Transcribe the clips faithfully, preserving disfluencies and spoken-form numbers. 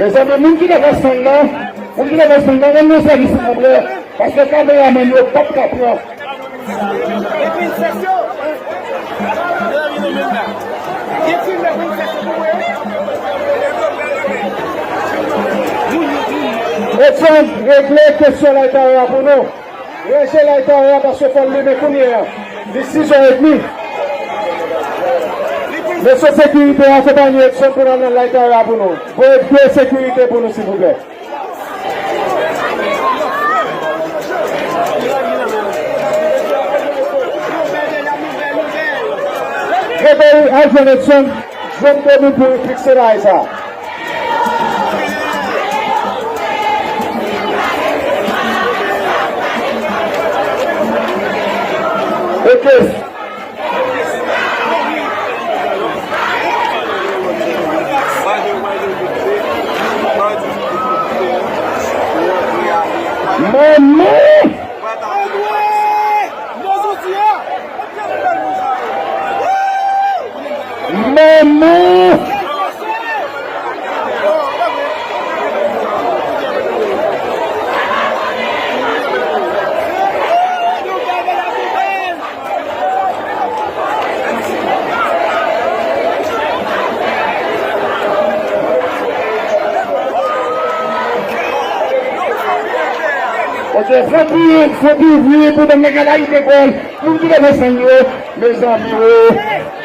Mezanmi, moun ki nan Westland nan, moun ki nan Westland nan, rann nou sèvis silvouplè, paske kameramann yo p ap ka pran. Edson, regle kesyon lighter a pou nou. Ranje lighter a paske fò l limen kounye a. Li sis è edmi. Mesye sekirite, akonpanye Edson pou n al nan lighter a pou nou. Voye de sekirite pou nou, silvouplè. Gregory, al jwenn Edson, jwenn de moun pou fikse bagay sa. Ok. Manman! Manman! Ok, fò priye, fò priye pou bann nèg la ite gòl, pou ki leve san yo, mezanmi, o.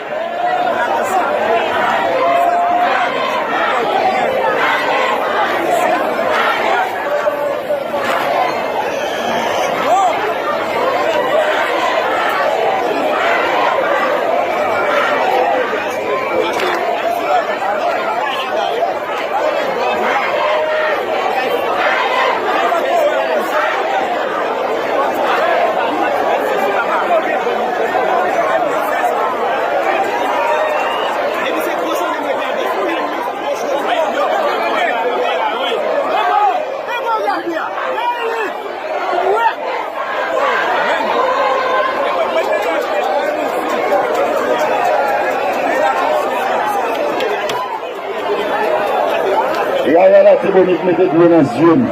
Yaya Latibonit mete dlo nan zye m.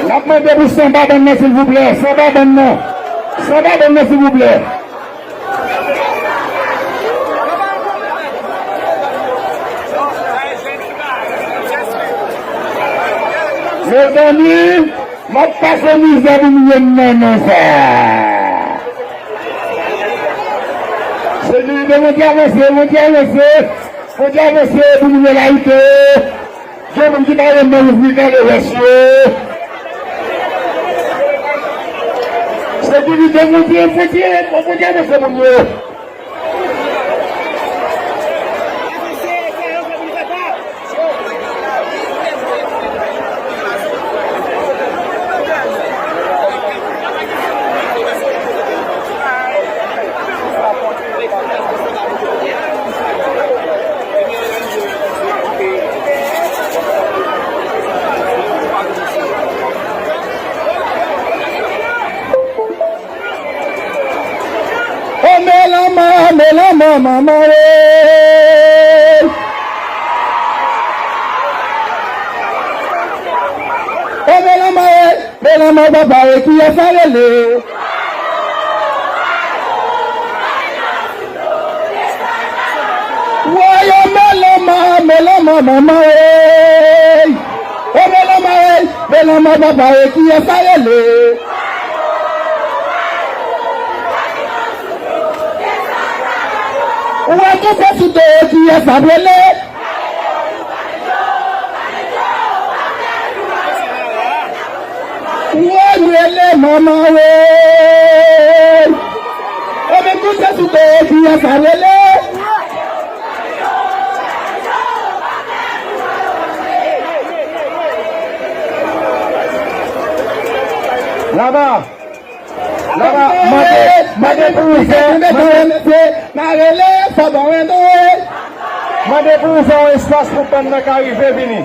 N ap mande pou san ba bann nan, silvouplè. San ba bann nan. San ba bann nan, silvouplè. Mezanmi, m ap pase mizè pou m jwenn manman sa. Sekirite, Bondye avanse, Bondye avanse, Bondye avanse pou moun yo layite. Gen moun ki pa renmen ouvri gade rès yo. Sekirite, Bondye, Bondye, Bondye avanse moun yo. O men lanmò, men lanmò, manman e. O men lanmò e, men lanmò papa e, kiyès sa rele? Woy, o men lanmò. Manman, manman, ey! O, men lanmò, ey! Men lanmò, papa, ey, kiyès sa rele? Ou wè koupe sou do, kiyès sa rele? Woy, rele manman, woy. Ebyen, koute sou do, kiyès sa rele? Laba, laba, mande, mande pou ou fè, mande, mande pou ou fè yon espas pou bann nan ka rive vini.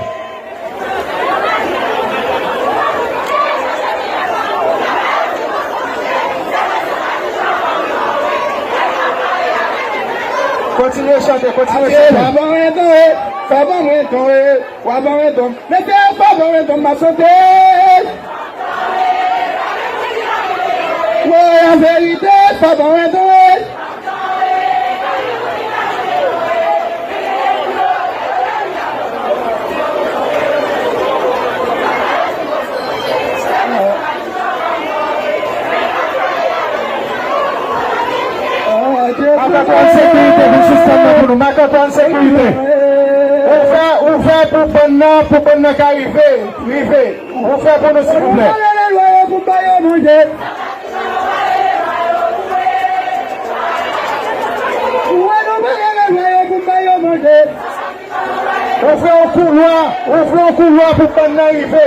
Kontinye chante, kontinye chante. Fè ban mwen tonbe, fè ban mwen tonbe, w a ban mwen tonbe. Mesye, fè ban mwen tonbe, m ap chante. Woy, an verite, fè ban mwen tonbe. Marc Antoine Sécurité vin sispann nan pou nou. Marc Antoine Sécurité. Ouvè, ouvè pou bann nan, pou bann nan ka rive, rive. Ouvè pou nou, silvouplè. Ouvè yon koulwa, ouvè yon koulwa pou bann nan rive.